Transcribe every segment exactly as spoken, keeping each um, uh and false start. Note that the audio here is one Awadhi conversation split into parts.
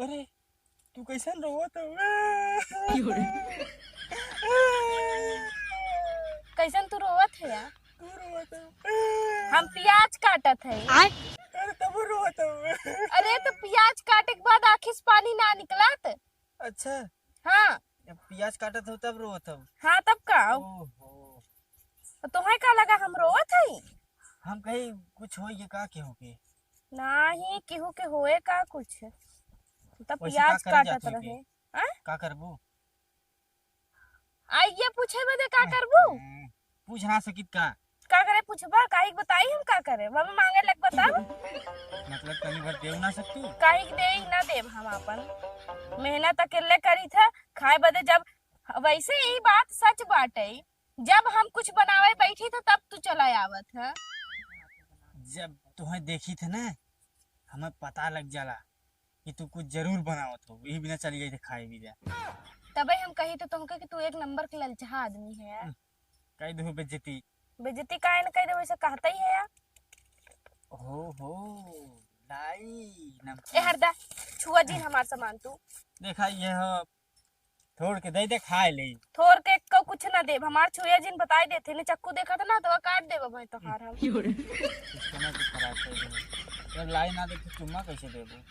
अरे, तू कैसन रोवत हवे? कैसन तू रोवत है यार? तू रोवत हवे। हम प्याज काटत है। आय? अरे, तब रोवत हवे। अरे, तो प्याज काटे के बाद आँखी से पानी ना निकलत? अच्छा। हाँ। जब प्याज काटत हो तब रोवत हो? हाँ, तब का? ओहो। तो तोहे का लगा हम रोवत हई? हम कही कुछ होई के का केहू के? नाही, केहू के होए का कुछ? तब वैसे का प्याज करे काटत जात होई रहे। के? हाँ? का करबू? आ, ये पूछे बदे का करबू? हम्म, पूछ ना सकित का? का करे पूछबा? काहे के बताई हम का करे? बाबा मांगे लग बताब। मतलब तनी भर देव ना सकतू? काहे के देई ना देब हम आपन? मेहनत अकेले करी था, खाए बदे जब, वैसे ई बात सच बाटे, जब हम कुछ बनावे बैठी थे तब तू चला आवत है। जब तुहे देखी थे ना, हमें पता लग जाला कि तू कुछ जरूर बनावत हो, यही बिना चली जाई थे खाए भी जा। तबे हम कही तो तुमके कि तू एक नंबर के ललचहा आदमी है यार। हम्म, कह दो बेइज्जती। बेइज्जती काहे न कह दे, वैसे कहता ही है यार। हो, हो, लाई नमकीन। ए हरदा, छुआ जिन हमार सामान तू। देखा, ये हो, थोड़ के दे दे, खाए ले। थोड़ के को कुछ ना देब, हमार छुआ जिन बताई देते ने, चक्कू देखा था ना, तो काट देब भाई तोहार हम। सिस्टम है कुछ खराब कर दे। जब लाई ना दे तो चुम्मा कैसे देबू?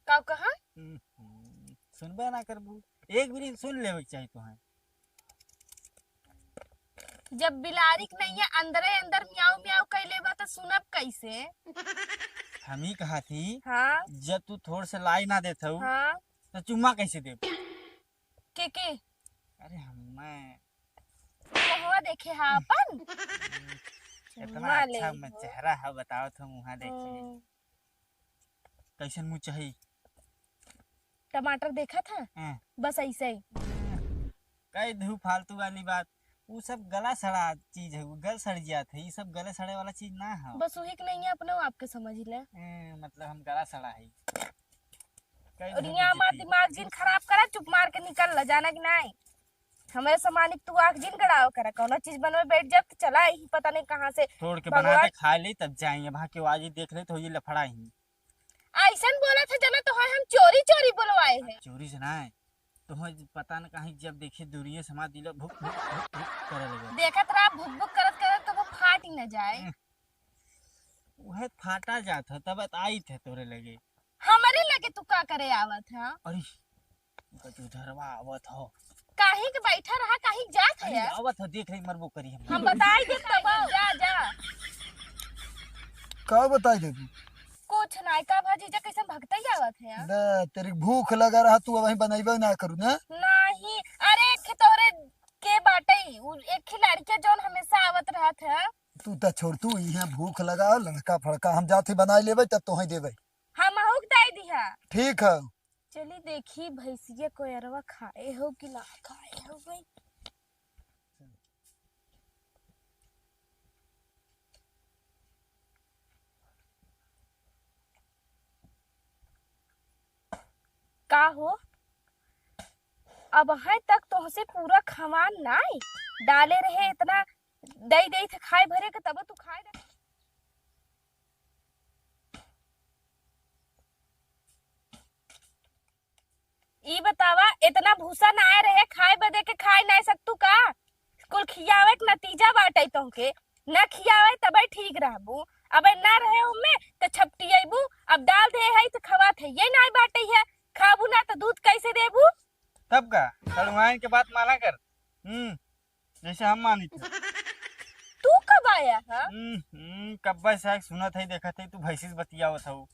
का कहा? हम्म, सुनबे ना करबू। एक बारी सुन लेवे के चाही तोहे। जब बिलारी के नैया अंदरे अंदर म्याऊ म्याऊ कइ लेबा त सुनब कैसे? हम ही कहा थी, हाँ। जब तू थोड़ से लाई ना देत हऊ, हाँ। तो चुम्मा कैसे देब? के के? अरे हम, मैं मुहवा देखे हा अपन? इतना चुम्मा अच्छा ले मैं हो। चेहरा है, बताओ तो मुहा देखे। हम्म। कैसन मुँह चाही? टमाटर देखा था? हाँ। बस ऐसे ही। कई धू फालतू वाली बात, उ सब गला सड़ा चीज है, उ गल सड़ जात है, ये सब गले सड़े वाला चीज ना है। बस वही के नहीं है, अपने आप के समझ ले। ए, मतलब हम गला सड़ा है। कई और धू यहाँ हमार बेइज्जती। दिमाग जिन खराब करा, चुप मार के निकल ला, जाना कि नहीं? हमरे सामान तू आँख जिन गड़ाव करा, कौनो चीज बनवे बैठ जाब तो चला ही पता नहीं कहाँ से थोड़ के बना भगवान दे, खा ले, तब जाई। अब हाँ के आज ही देख ले तो ये लफड़ा ही। ऐसन बोलत है जना तो है हम चोरी चोरी बोलवाए है। चोरी से ना है, तो है पता न कहीं जब देखे दूरिये से हमार दिल भुक भुक भुक भुक करे लगे। देखत रहा भुक भुक करत करत तो वो फाट ही न जाए। हम्म। उहे फाटा जात है, तब आई थे तोरे लगे। हमरे लगे तू का करे आवत है? अरे, गजोधरवा आवत हो। काहे के बैठा रहा, काहे के जात है अरे, यार? आवत हो, देख रही, मरबो करी हम। हम बताई देब तब, जा, जा। का बताई देबू? कुछ नाय, का भा जीजा कैसन भगतई आवत है यार? बे, तेरी भूख लगा रहा, तू अबहीं बनइबे ना करू ना? नहीं, अरे, एक तोरे के बाटे, उ एक लड़किया जौन हमेशा आवत रहत है। तू त छोड़, तू यहाँ भूख लगा, लड़का फड़का हम जाते बनाई लेबे, तब तोहे देबे। हम अहू के दाई दिहा। ठीक है। चली देखी भैंसिया कोयरवा खाए हो कि ना खाए हो भाई। का हो, अबहें तक तोहसे पूरा खवान नाई डाले रहे, इतना दई दई थे खाए भरे के, तब तू खाए ना। ई बतावा, इतना भूसा ना आए रहे खाए बदे के, खाए ना सकतू का? कुल खियावे के नतीजा बाटे तोहके, ना खियावे तबे ठीक रहबू। अबे ना रहे ओमे त छपटियबू, अब डाल दे है त खवात है, ये नाई बाटे है, खाबू ना त दूध कैसे देबू? तब का, सड़ुआइन के बात माना कर। हम्म, जैसे हम मानी थे। तू कब आया है? हम्म, हम्म, कब्बे से सुनत है, देखत है, तू भैंसी से बतियावत हऊ।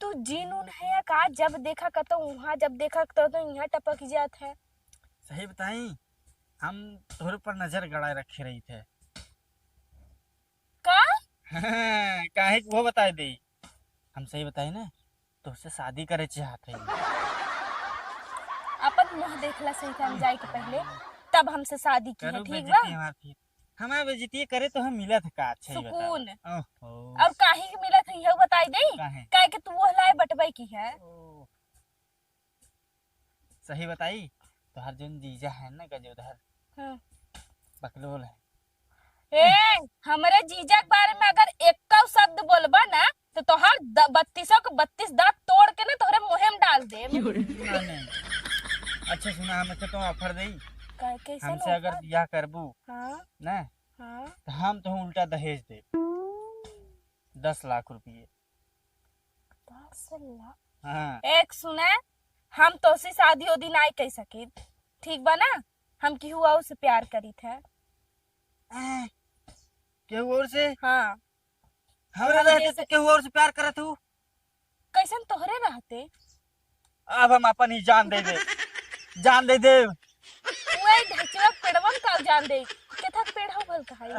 तू जीन उन है या का? जब देखा कतो उहाँ, जब देखा कतो तो यहाँ टपक जात है। सही बताई, हम तोहरे पर नजर गड़ाए रखे रही थे। का? काहे के वो बताए दे? हम सही बताई ना, तोहसे शादी करे चाहत है। अपन मुँह देखला सही से हम जाए के पहले, तब हमसे शादी की है, करू ठीक बेइज्जती बा? हमार फिर। हमार बेइज्जती करे तो हम मिलत है का, अच्छा ही बताओ। सुकून। ओहो। और काहे के मिलत है, यहू बताई दे? काहे? काहे के तू वो लाए बटबे की है। ओह। सही बताई, तोहार जोन जीजा है ना गजोधर, हाँ। बकलोल है। ए, हमरे जीजा के बारे में अगर एक्को शब्द बोलबा ना, तो तोहार द-, बत्तीसों के बत्तीस दांत तोड़ के ना तोहरे मुंहे में डाल देब। ना, नहीं। अच्छा सुना, हम एके तो offer देई। का-, कैसन हमसे अगर offer? बियाह करबू, हाँ। ना, हाँ। तो हम तो उल्टा दहेज देब। दस लाख रुपये। दस लाख? हाँ। एक सुने, हम तोसे शादी ओदी नाई कई सकित, ठीक बा ना? हम केहू और से प्यार करित है। आय, केहू और से? हाँ। हमरा हम रहते जैसे तो केहू और से प्यार करत हूँ। कैसन तोहरे रहते? अब हम अपन ही जान दे दे, जान दे दे। वही ढचवा पेड़वा में का जान दे, केथा के पेड़ हो भल कहाई।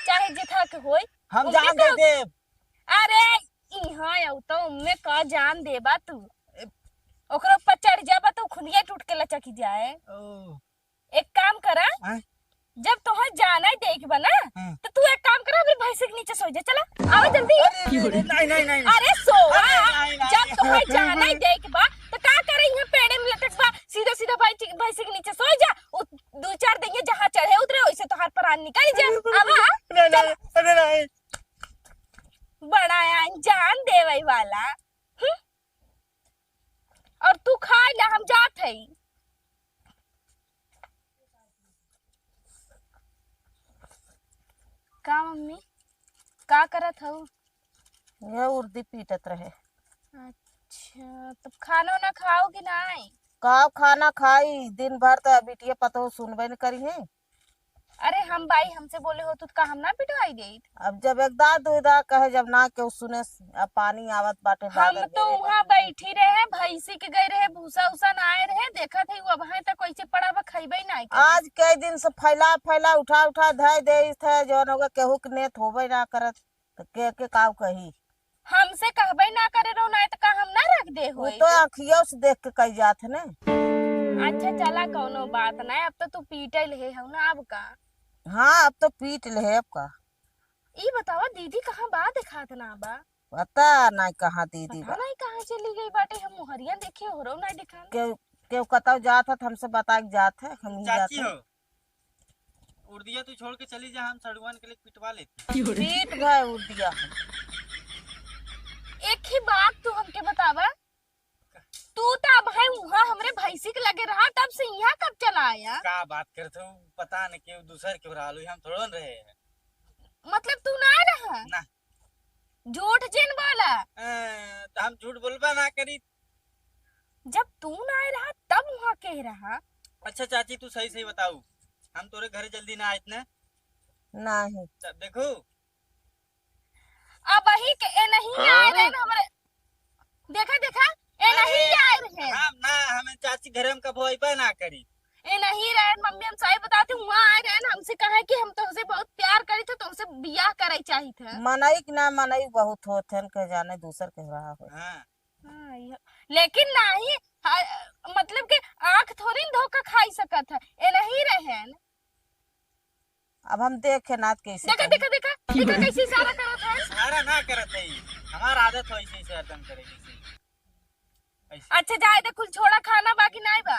चाहे जेथा के होई, हम उनके जान दे का दे। अरे, इहाँ आऊ तो उनमें का जान देबा तू? ए- ओकरे ऊपर चढ़ जाबा तो खुनिया टूट के लचक जाए। ओ। एक काम करा, आय? जब तोहर जाना ही देख बा ना, हाँ। तो तू एक काम करा, अपनी भैंसी के नीचे सो जा, चला, आवा जल्दी। अरे, अरे, नहीं, नहीं, नहीं, नहीं। अरे, सोवा, अरे, नहीं, नहीं। जब तोहर जाना ही देख बा, तो का करे यहाँ पेड़े में लटक बा, सीधा, सीधा भैंसी, भैंसी के नीचे सो जा, उ दू चार दिन ये जहाँ चढ़े उतरे, वैसे तोहार प्राण निकल जा, आवा, नहीं, चल। नहीं, अरे, नहीं। बड़ा अनजान देवे वाला। हम्म? और तू खा ले, हम जात हई। का मम्मी, का करत हऊ? ये उर्दी पीटत रहे। अच्छा, तब खाना वाना खाओ कि नाई? का खाना खाई, दिन भर तो बिटिया पतोह सुनबे न करी है। अरे हम बाई, हमसे बोले हो तो का हम ना पिटवाई देत? अब जब एक दाँत दुई दाँत कहे, जब ना केहू सुने, अब पानी आवत बाटे हम बादल तो घेरे वहाँ बाटे। बैठी रहे, भैंसी के गए रहे, भूसा उसा ना आए रहे, देखत है वो अब हैं तक कैसे पड़ा बा, खइबे ना करे। आज कई दिन से फैला फैला उठा उठा धय देत है, जौन होगा केहू के नेत होबे ना करत, तो के के काव कही। हमसे कहबे ना करे रहो, ना तो का हम ना रख दे वो होई तो तो। आँखियों से देख के कही जात है ना। अच्छा चला, कौनो बात ना, अब तो तू पीटे ले हो ना, अब का? हाँ, अब तो पीट ले, अब का? ई बतावा, दीदी कहाँ बा, देखात ना बा। पता ना कहाँ दीदी पता बा। नहीं कहाँ चली गई बाटे, हम मोहरिया देखे हो रहो ना दिखान। केहू, केहू कतौ जात है तो हमसे बता के जात है, हम ही जात चाची है। हो, उर्दिया तू छोड़ के चली जा, हम सड़ुआन के लिए पिटवा लेते। पीट गए उर्दिया हम। एक ही बात तू हमके बतावा, तू तो अब है वहाँ हमरे भैंसी के लगे रहा, तब से यहाँ कब चला आया? का बात करत हो? पता न केहू दूसर के रहा लो, हम थोड़ो न रहे हैं। मतलब तू ना रहा? ना। झूठ जिन बोला। अ, तो हम झूठ बोलबा ना करी। जब तू ना रहा तब वहाँ के रहा? अच्छा चाची, तू सही सही बताऊ, हम तोरे घरे जल्दी ना आइत ना? नहीं। च-, देखू, अब वही के ए नहीं आए रहे ना हमरे। देखा, देखा, ए नहीं अरे, आए रहे। हम ना, हमें चाची घरे में कबो अइबे ना करी। ए नहीं रहे, मम्मी हम सही बताते, वहाँ आए रहे ना, हमसे कहा कि हम तुमसे बहुत प्यार करी थे, तुमसे बियाह करे चाहिए थे। मनई के ना मनई बहुत होत है, के जाने दूसर के रहा हो। हाँ। हाँ, ये, लेकिन नहीं, हाँ, मतलब कि आँख थोड़ी न धोखा खाई सकत है, ए नहीं रहे न। अब हम देखे ना कैसे देखा, करी। देखा, देखा, देखा कैसे इशारा करत है। इशारा ना करत है, हमार आदत हो ऐसे, ऐसे हरदम करे जैसे। ऐसे। अच्छा, जाए दे, कुल छोड़ा, खाना बाकी नाई बा।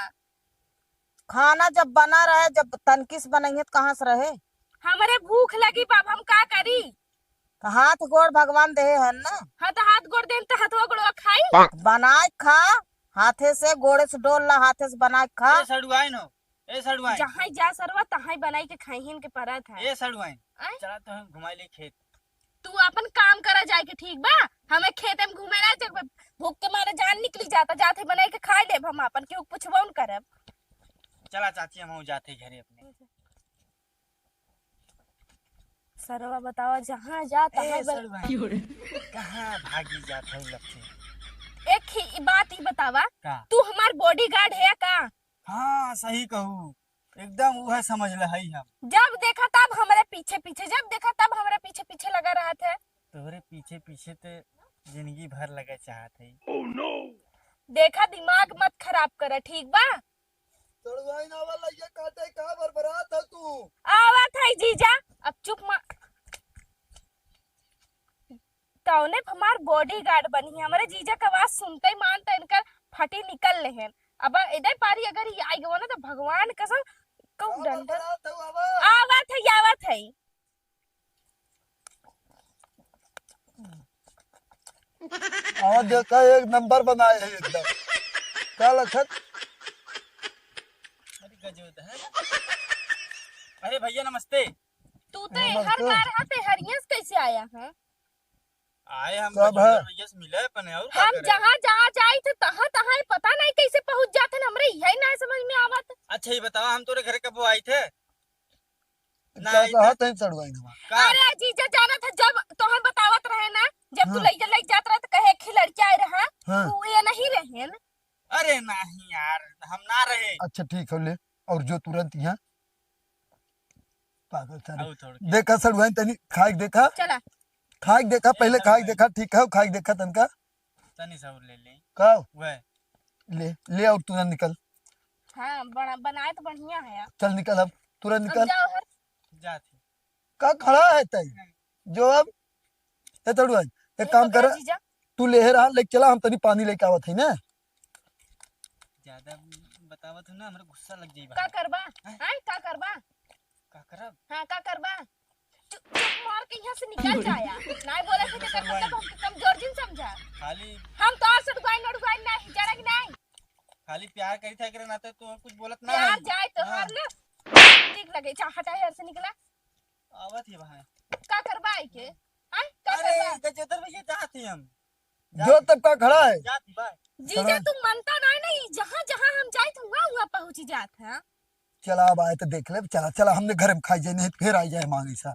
खाना जब बना रहे, जब तनकिस बनइहे त कहाँ से रहे? हमरे भूख लगी बा, अब हम का करी? तो हाथ गोड़ भगवान देहे हन ना। हाँ, तो हाथ गोड़ देन तो हथवा गोड़वा खाई। बनाए खा, हाथे से, गोड़े से डोल ला, हाथे से बनाए खा। ए सड़ुआइन हो, ए सड़ुआइन। जहाँ जा सरवा, तहाँ बनाई के खाइहिन के परत है। ए सड़ुआइन, आय? चला तो हम घुमाई ले खेत। तू अपन काम करा जाए के, ठीक बा? हमें खेते में घूमे ना जाए, भूख के मारे जान निकली जाता, जाते बनाई के खाई लेब हम अपन, केहू के पुछबो न करब। चला चाची, हम जाते घरे अपने। सरवा बतावा, जहाँ जा, तहाँ ए, बल- सरवा, कहाँ भागी जात है लपसे? एक ही बात ही बतावा, का? तू हमार bodyguard है का? हाँ, सही कहू, एकदम उहे समझ ले हई हम। जब देखा तब हमरे पीछे पीछे, जब देखा तब हमरे पीछे पीछे लगा रहत है। तोहरे पीछे पीछे ते जिंदगी भर लगे चाहत है। देखा, दिमाग मत खराब करा, ठीक बा? सड़ुआइन आवा लइया काटे, का बरबरात है तू? आवत है जीजा, अब चुप मा-, तौने हमार bodyguard बनी है। हमरे जीजा के आवाज सुनते ही मान तो इनकर फटी निकल लेहन। अब इधर पारी अगर ये आई गवा ना तो भगवान कसम कहूँ का डंडा। बरबरात है आवा? आवत है, आवत है। आवा देखा, एक नंबर बनाए है एकदम। का लखत? अरे गजब है। अरे भैया नमस्ते। तू तो नमस्ते। हर बार आते हरियस कैसे आया है? आए हम सब है। गजोधर भैया से मिले अपने, और का हम करे? जहाँ जहाँ जाई थे तहाँ तहाँ ही पता नहीं कैसे पहुँच जाते हैं, हमरे यही ना समझ में आवत। अच्छा ये बतावा, हम तोरे घर कब आई थे? ना का आई कहा थे। तैं सड़ुआइन हमार? का? अरे जीजा जाना था जब तोहन बतावत रहे ना, जब तू हाँ। लइके लइके जात रहे तो कहे एक ही लड़की आए रहा, हाँ। तू ये नहीं रहे ना। अरे नहीं यार, हम ना रहे। अच्छा ठीक हो ले, और जो तुरंत यहाँ पागल सारे। आओ थोड़ के। देखा सड़ुआइन तनी खाइक देखा। चला। खाइक देखा, पहले एकदम खाइक सही। देखा, ठीक है, खाइक देखा तनका। तनी सा और ले ले। का? वह। ले, ले और तुरंत निकल। हाँ, बना-, बनाए तो बढ़िया है यार। चल निकल अब, तुरंत अब निकल। जाओ हर। जात ही। का खड़ा है तई? जो अब, ए तड़ुआ, एक तू काम पकड़ा कर, जीजा। तू लेहे रहा, लेके चला, हम तनी पानी लेके आवत है ना। ज्यादा बतावत हो ना, हमरा गुस्सा लग जाई का बा। करबा? हैं? हैं, का करबा? का करब? हाँ, का करबा? चुप, चुप मार के यहाँ से निकल जाया। नहीं बोले से तो कर, मतलब हमके कमजोर जिन समझा। खाली हम तो और सड़ुआइन नड़ुआइन नहीं, जाना कि नहीं? खाली प्यार करी था, एकरे नाते तो कुछ बोलत ना प्यार है। जाए तो हाँ। हर ले। ठीक लगे, चा हटा यार से निकला। आवत ही भाई। का करबा आई के? हैं? का अरे, करबा? गजेंद्र भैया चाहत ही हम। जो तब का खड़ा है। जात ही भाई। जीजा, खड़ा है। तू मनता नहीं, नहीं, जहाँ, जहाँ हम जाए तो वहाँ, वहाँ पहुँची जात है। चला, अब आए तो देख ले, चला, चला, हमने घर में खाई जाए, नहीं तो फिर आई जाए मांगे सा।